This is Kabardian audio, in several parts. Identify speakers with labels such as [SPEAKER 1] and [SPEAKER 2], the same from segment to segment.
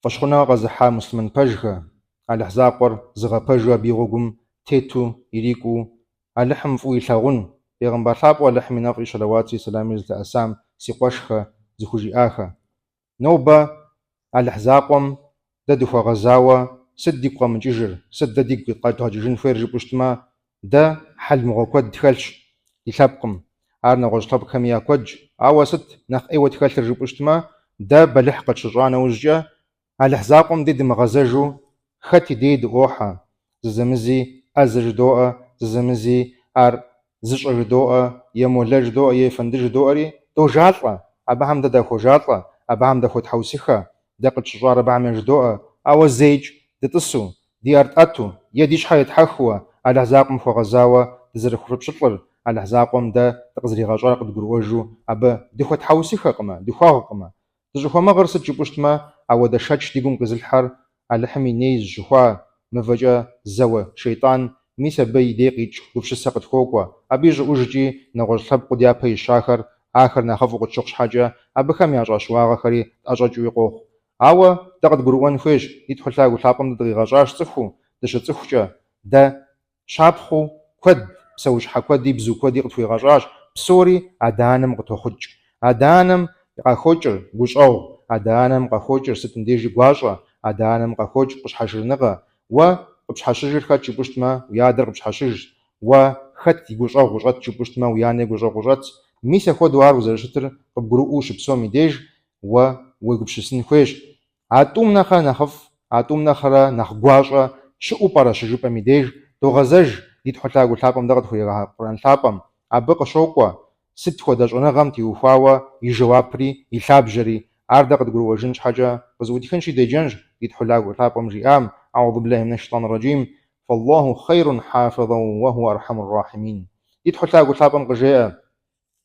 [SPEAKER 1] Фӏэщхъуныгъэ къэзыхьа муслъымэн пэжхэ, Алыхь закъуэр зыгъэпэжу абы и гъуэгум тету ирикӏуэу Алыхьым фӏыуэ илъагъун, Бегъымбар лъапӏэу Алыхьым и нэфӏри щэлэуатри сэламри зылъэӏэсам си къуэшхэ зыхужиӏахэ. Нобэ Алыхь закъуэм дэ дыхуэгъэзауэ сыт дигу къэмыкӏыжыр, сыт дэ дигу къэдгъэкӏыжын хуейр жыпӏэу щытмэ, дэ хьэл мыгъуэ куэд тхэлъщ ди лъэпкъым, ар нэгъуэщӏ лъэпкъхэми я куэдщ, ауэ сыт нэхъ ӏейуэ тхэлъыр жыпӏэу щытмэ, дэ бэлыхь къытщыщӏа нэужькӏэ Алыхь закъуэм дей дымыгъэзэжу хэт и дей дыӏуохьэ, зэзэмызи ӏэзэ жыдоӏэ, зэзэмызи ар зыщӏэ жыдоӏэ, е молэ жыдоӏэ, е ефэнды жыдоӏэри, дожалӏэ, абыхэм дэ дахуожалӏэ, абыхэм дахуотхьэусыхэ, дэ къытщыщӏар абыхэм яжыдоӏэ, ауэ зэикӏ дытӏысу, ди ӏэр тӏэту е ди щхьэ етхьэхыуэ Алыхь закъуэм хуэгъэзауэ дызэрыхуэпщылӏыр, Алыхь закъуэм дэ дыкъызэригъэщӏар къыдгурыӏуэжу абы дыхуэтхьэусыхэкъымэ, дыхуэгъкъымэ. Дыщӏыхуэмыгъыр сыт жыпӏэу щытмэ, ауэдэ шэч ди гум къизылъхьэр Алыхьым и ней зыщыхуа, мывэкӏэ зэуэ шейтӏан, мис абы и дей къикӏ гупсысэ къытхуокӏуэ. Абы ищӏыӏужкӏи, нэгъуэщӏ лъэпкъыу дяпэ ищахэр, ахэр нэхъыфӏу къытщыхъу щхьэкӏэ, абыхэм ящӏа щыуагъэхэри тӏэщӏэкӏыуи къохъу. Ауэ дэ къыдгурыӏуэн хуейщ, ди Тхьэу Лъагэу Лъапӏэм дэ дыкъигъэщӏащ цӏыхуу, дыщыцӏыхукӏэ, дэ Щапхъэу куэд, псэущхьэ куэди, бзу куэди къытхуигъэщӏащ, псори адэ-анэм къытохъукӏ. Адэ-анэм къахокӏыр гущӏэгъу, адэ-анэм къахокӏыр сытым дежи гуащӏэ, адэ-анэм къахокӏ къыщхьэщыжыныгъэ. Уэ къыпщхьэщыжыр хэт жыпӏэу щытмэ, уи адэр къыпщхьэщыжщ, уэ хэт и гущӏэгъу ущӏэт жыпӏэу щытмэ, уи анэ и гущӏэгъу ущӏэтщ. Мис апхуэдэу ар узэрыщытыр къыбгурыӏуэу ущыпсэум и деж, уэ уегупсысын хуейщ. А тӏум нэхърэ нэхъыфӏ, а тӏум нэхърэ нэхъ гуащӏэ щыӏэу пӏэрэ щыжыпӏэм и деж, догъэзэж ди Тхьэу Лъагэу Лъапӏэм дэ къытхуригъэха Къурӏэн лъапӏэм. Абы къыщокӏуэ сыт хуэдэ щӏэныгъэм теухуауэ и жэуапри, и лъабжьэри. Ар дэ къыдгурыӏуэжын щхьэкӏэ къызэӏутхынщи деджэнщ ди Тхьэу Лъагэу Лъапӏэм жиӏам, Аӏузу биллахи минэш шейтӏани рэджим, Фаллаху хъайрун хьафизан уэ хуа архьэмур рахьимин. Ди Тхьэу Лъагэу Лъапӏэм къыжеӏэ.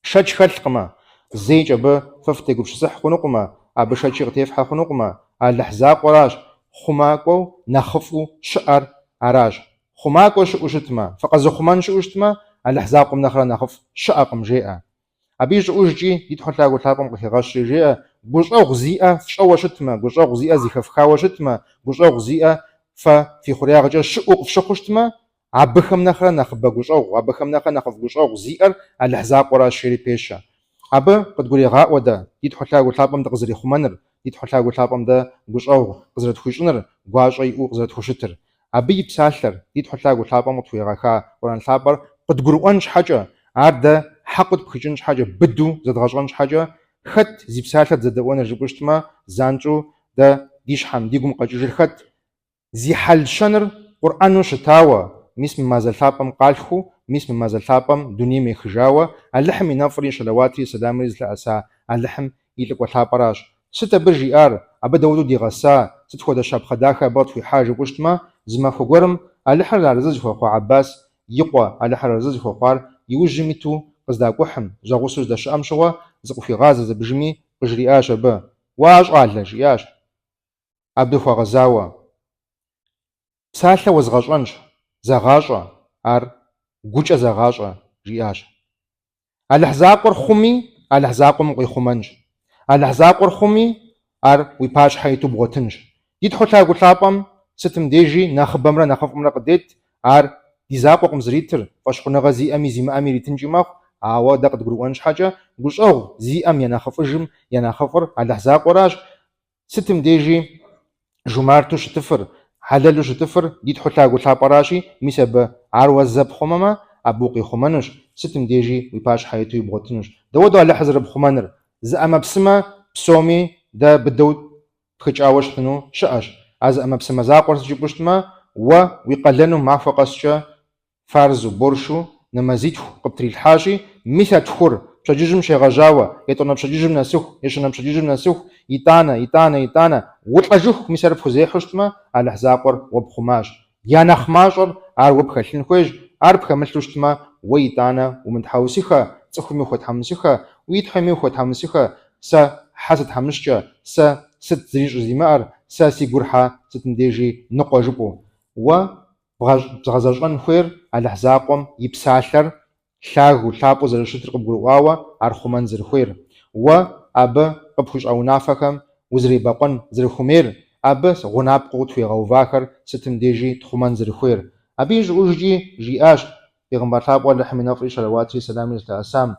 [SPEAKER 1] Шэч хэлъкъымэ, зэикӏ абы фэ фытегупсысыхь хъунукъымэ, абы шэчи къытефхьэ хъунукъымэ, Алыхь закъуэращ хъумакӏуэу нэхъыфӏу щыӏэр аращ. Хъумакӏуэ щыӏэу щытмэ, фыкъэзыхъумэн щыӏэу щытмэ, Алыхь закъуэм нэхърэ нэхъыфӏ щыӏэкъым, жеӏэ. Абы ищӏыӏужкӏи ди Тхьэу Лъагэу Лъапӏэм къыхегъэщри жеӏэ, гущӏэгъу зиӏэ фщӏэуэ щытмэ, гущӏэгъу зиӏэ зыхэфхауэ щытмэ, гущӏэгъу зиӏэ фэ фи хъуреягъкӏэ щыӏэу къыфщыхъуу щытмэ, Абыхэм нэхърэ нэхъыбэ гущӏэгъу, абыхэм нэхърэ нэхъыфӏ гущӏэгъу зиӏэр Алыхь закъуэращ, жери пещэ. Абы къыдгурегъаӏуэ дэ, ди Тхьэу Лъагэу Лъапӏэм дыкъызэрихъумэныр, ди Тхьэу Лъагэу Лъапӏэм дэ гущӏэгъу къызэрытхуищӏыныр, гуащӏэ иӏэу къызэрытхущытыр. Абы и псалъэр, ди Тхьэу Лъагэу Лъапӏэм къытхуегъэха Къурӏэн лъапӏэр къыдгурыӏуэн щхьэкӏэ, ар дэ хьэкъыу тпхыкӏын щхьэкӏэ, быдэу зэдгъэщӏэн щхьэкӏэ, хэт зи псалъэр дызэдэӏуэныр жыпӏэу щытмэ, занщӏэу дэ ди щхьэм, ди гум къэкӏыжыр хэт? Зи хьэл-щэныр Къурӏэну щытауэ, мис мы мазэ лъапӏэм къалъхуу, мис мы мазэ лъапӏэм дунейм ехыжауэ, Алыхьым и нэфӏри, щэлэуатри, сэламри зылъэӏэса Алыхьым и лӏыкӏуэ лъапӏэращ. Сыт абы жиӏар, абы дауэдэу дигъэса, сыт хуэдэ щапхъэ дахэ абы къытхуихьа жыпӏэу щытмэ, зы махуэ гуэрым Алыхьыр арэзы зыхуэхъуа Аббас и къуэ Алыхьыр арэзы зыхуэхъуар и ужьым иту къыздакӏухьым, зэгъусэу здэщыӏэм щыгъуэ зыкъыхуигъазэщ абыжми, къыжриӏащ абы, Уа, щӏалэ, жиӏащ. Абы хуэгъэзауэ. Псалъэ уэзгъэщӏэнщ, зэгъащӏэ, ар гукӏэ зэгъащӏэ, жиӏащ. Алыхь закъуэр хъуми, Алыхь закъуэм укъихъумэнщ. Алыхь закъуэр хъуми, ар уи пащхьэ иту бгъуэтынщ. Ди Тхьэу Лъагэу Лъапӏэм сытым дежи нэхъыбэмрэ нэхъыфӏымрэ къыдет, ар ди закъуэкъым зритыр, фӏэщхъуныгъэ зиӏэми зимыӏэми иритынкӏи мэхъу, ауэ дэ къыдгурыӏуэн щхьэкӏэ, гущӏэгъу зиӏэм я нэхъыфӏыжым я нэхъыфӏыр Алыхь закъуэращ, Сытым дежи жумарту щытыфыр, хьэлэлу щытыфыр ди Тхьэу Лъагэу Лъапӏэращи, мис абы ар уэ зэ пхъумэмэ, абы укъихъумэнущ, сытым дежи уи пащхьэ иту ибгъуэтынущ. Дауэдэу Алыхьыр зэрыпхъумэныр? Зы ӏэмэпсымэ псоми дэ быдэу тпхыкӏауэ щытыну щыӏэщ. А зы ӏэмэпсымэ закъуэр сыт жыпӏэу щытмэ, уэ уи къалэну махуэ къэскӏэ фарзу, боршу нэмэзитху къыптрилъхьащи, мис а тхур, пщэдджыжьым щегъэжьауэ, етӏуанэ пщэдджыжьым нэсыху, ещанэ пщэдджыжьым нэсыху, итӏанэ, итӏанэ, итӏанэ, улӏэжыху мис ар пхузехьэу щытмэ, Алыхь закъуэр уэ пхъумащ. Я нэхъ мащӏэр ар уэ пхэлъын хуейщ, ар пхэмылъу щытмэ, уэ итӏанэ умытхьэусыхэ, цӏыхуми ухуэтхьэмысыхэ, уи Тхьэми ухуэтхьэмысыхэ, сэ хьэ сытхьэмыщкӏэ, сэ сыт зыри щӏызимыӏэр, сэ си гур хьэ сытым дежи ныкъуэ жыпӏэу. Уэ бгъэзэщӏэн хуейр Алыхь закъуэм и псалъэр лъагэу, лъапӏэу зэрыщытыр къыбгурыӏуауэ ар хъумэн зэрыхуейр. Уэ абы къыпхуищӏа унафэхэм узэребэкъуэн зэрыхуэмейр. абы гъунапкъэу къытхуигъэувахэр сытым дежи тхъумэн зэрыхуейр. Абы ищӏыӏужкӏи жиӏащ Бегъымбар лъапӏэу Алыхьым и нэфӏри щэлэуатри сэламри зылъэӏэсам,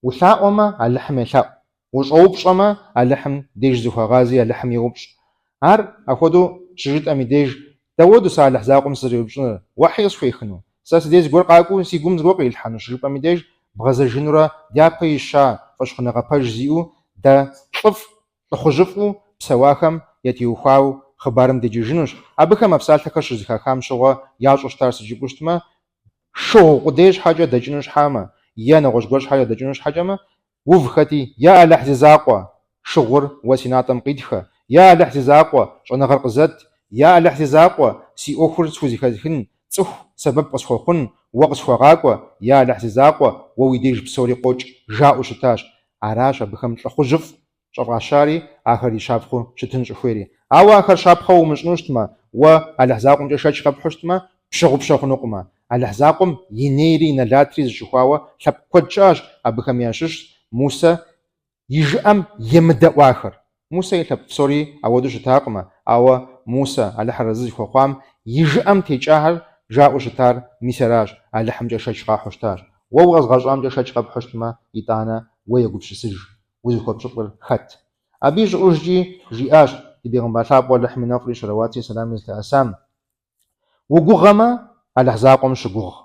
[SPEAKER 1] Улъаӏуэмэ, Алыхьым елъэӏу. Ущӏэупщӏэмэ, Алыхьым деж зыхуэгъази, Алыхьым еупщӏ. Ар апхуэдэу щыжытӏэм и деж, дауэду сэ Алыхь закъуэм сызэреупщӏынур? Уэхьи къысхуехыну? Сэ си деж зыгуэр къакӏуэу си гум зыгуэр кърилъхьэну щыжыпӏэм и деж, бгъэзэжынурэ дяпэ ища фӏэщхъуныгъэ пэж зиӏэу дэ лӏыфӏ, лӏыхъужьыфӏу псэуахэм ятеухуауэ хъыбарым деджэжынущ. Абыхэм а псалъэхэр щызэхахам щыгъуэ ящӏэу щытар сыт жыпӏэу щытмэ, шыгъу къудей щхьэкӏэ дэкӏыну щхьамэ, е нэгъуэщӏ гуэр щхьэкӏэ дэкӏыну щхьэкӏэмэ, увхэти, Я Алыхь зи закъуэ, шыгъур уэ си натӏэм къитхэ, Я Алыхь зи закъуэ, щӏэныгъэр къызэт, Я Алыхь зи закъуэ, си ӏуэхур схузэхэзыхын, цӏыху сэбэп къысхуэхъун, уэ къысхуэгъакӏуэ, Я Алыхь зи закъуэ, уэ уи деж псори къокӏ, жаӏэу щытащ. Аращ абыхэм лӏыхъужьыфӏ щӏыфӏащари, ахэр и щапхъэу щытын щӏыхуейри. Ауэ ахэр щапхъэу умыщӏыну щытмэ, уэ Алыхь закъуэмкӏэ шэч къэпхьу щытмэ, пщыгъупщэ хъунукъымэ. Алыхь закъуэм и нейри и нэлатри зыщыхуауэ лъэпкъ куэд щыӏэщ, абыхэм ящыщщ Мусэ и жыӏэм емыдэӏуахэр. Мусэ и лъэпкъ псори ауэдэу щытакъымэ, ауэ Мусэ, Алыхьыр арэзы зыхуэхъуам, и жыӏэм текӏахэр жаӏэу щытар мис аращ, Алыхьымкӏэ шэч къахьу щытащ. Уэ укъэзыгъэщӏамкӏэ шэч къэпхьу щытмэ, итӏанэ уэ егупсысыж. Узыхуэпщылӏыр хэт? Абы ищӏыӏужкӏи жиӏащ ди бегъымбар лъапӏэу Алыхьым и нэфӏри щэлэуатри сэламри зылъэӏэсам, Угугъэмэ, Алыхь закъуэм щыгугъ.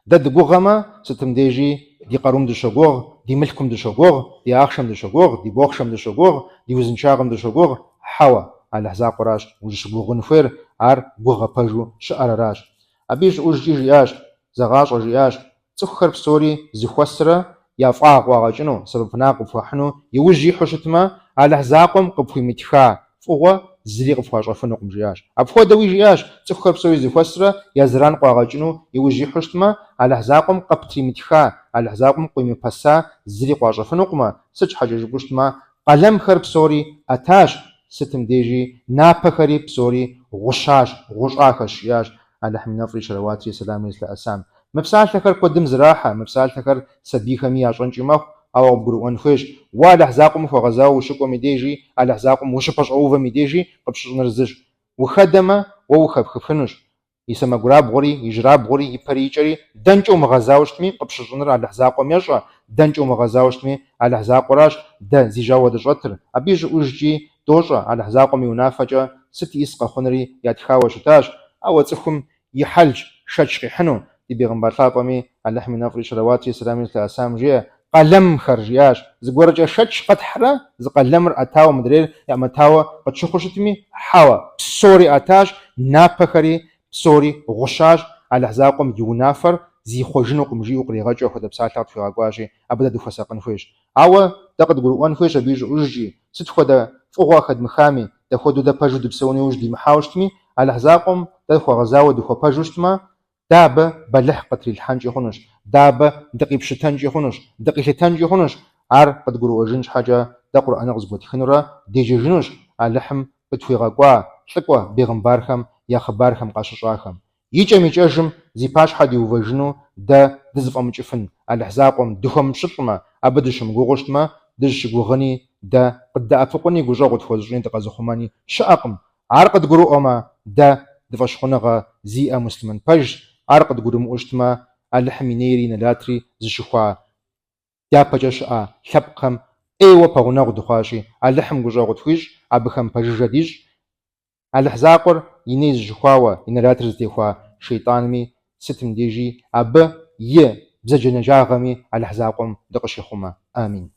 [SPEAKER 1] Дэ дыгугъэмэ, сытым дежи ди къарум дыщогугъ, ди мылъкум дыщогугъ, ди ахъшэм дыщогугъ, ди бохъшэм дыщогугъ, ди узыншагъэм дыщогугъ. Хьэуэ, Алыхь закъуэращ узыщыгугъын хуейр, ар гугъэ пэжу щыӏэр аращ. Абы ищӏыӏужкӏи жиӏащ, Зэгъащӏэ, жиӏащ, Цӏыхухэр псори зыхуэсрэ я фӏагъ къуагъэкӏыну, сэбэпынагъ къыпхуахьыну иужь ихьу щытмэ, Алыхь закъуэм къыпхуимытха фӏыгъуэ зыри къыпхуащӏэфынукъым, жиӏащ. Апхуэдэуи жиӏащ, цӏыхухэр псори зыхуэсрэ я зэран къуагъэкӏыну иужь ихьу щытмэ, Алыхь закъуэм къыптримытха, Алыхь закъуэм къуимыпэса зыри къуащӏэфынукъымэ, сыт щхьэкӏэ жыпӏэу щытмэ, къалэмхэр псори ӏэтащ, сытым дежи напэхэри псори гъущащ, гъущӏахэщ, жиӏащ Алыхьым и нэфӏри щэлэуатри сэламри зылъэӏэсам. Мы псалъэхэр куэдым зрахьэ, мы псалъэхэр сабийхэми ящӏэнкӏи мэхъу, ауэ къыбгурыӏуэн хуейщ, уэ Алыхь закъуэм хуэгъэзауэ ущыкӏуэм и дежи, Алыхь закъуэм ущыпэщӏэувэм и дежи къыпщыщӏыныр зыщ. Ухэдэмэ, уэ ухэпхыфынущ. И сэмэгурабгъури, ижьрабгъури, и пэри, и кӏэри дэнкӏэ умыгъэзауэ щытми, къыпщыщӏыныр Алыхь закъуэм ещӏэ, дэнкӏэ умыгъэзауэ щытми, Алыхь закъуэращ дэ зи жьауэ дыщӏэтыр. Абы ищӏыӏужкӏи дощӏэ, Алыхь закъуэм и унафэкӏэ сыт ис къэхъунри ятхауэ щытащ, ауэ цӏыхум и хьэлщ шэч къихьыну, ди бегъымбар лъапӏэми, Алыхьым и нэфӏри щэлэуатри сэламри зылъэӏэсам жеӏэ, къалэмхэр, жиӏащ, зыгуэркӏэ шэч къэтхьрэ зы къалэмыр ӏэтауэ мыдрейр ямытауэ къытщыхъуу щытми, хьэуэ, псори ӏэтащ, напэхэри псори гъущащ, Алыхь закъуэм и унафэр зихъуэжынукъым, жиӏэу къригъэкӏыу апхуэдэ псалъэ къытхуигъэкӏуащи, абы дэ дыхуэсакъын хуейщ. Ауэ дэ къыдгурыӏуэн хуейщ абы ищӏыӏужкӏи, сыт хуэдэ фӏыгъуэ хэдмыхами, дапхуэдэу дэ пэжу дыпсэуну иужь димыхьауэ щытми, Алыхь закъуэм дэ хуэгъэзауэ дыхуэпэжу щытмэ, дэ абы бэлыхь къытрилъхьэнкӏи хъунущ, дэ абы дыкъипщытэнкӏи хъунущ, дыкъилъытэнкӏи хъунущ. Ар къыдгурыӏуэжын щхьэкӏэ дэ Къурӏэныр къызгуэтхынурэ деджэжынущ Алыхьым къытхуигъэкӏуа лӏыкӏуэ бегъымбархэм я хъыбархэм къащыщӏахэм. Икӏэм-икӏэжым зи пащхьэ диувэжыну дэ дызыфӏэмыкӏыфын Алыхь закъуэм дыхуэмыпщылӏмэ, абы дыщымыгугъыу щытмэ, дызыщыгугъыни дэ къыддэӏэпыкъуни, гущӏэгъу къытхуэзыщӏыни дыкъэзыхъумэни щыӏэкъым. Ар къыдгурыӏуэмэ, дэ дыфӏэщхъуныгъэ зиӏэ муслъымэн пэжщ, ар къыдгурымыӏуэу щытмэ, Алыхьым и нейри и нэлатри зыщыхуа дяпэкӏэ щыӏа лъэпкъхэм ӏейуэ пэгъунэгъу дыхъуащи, Алыхьым гущӏэгъу къытхуищӏ, абыхэм пэжыжьэ дищӏ. Алыхь закъуэр и ней зыщыхуауэ, и нэлатыр зытехуа шейтӏанми, сытым дежи абы и бзаджэнаджагъэми Алыхь закъуэм дыкъыщихъумэ. Амин.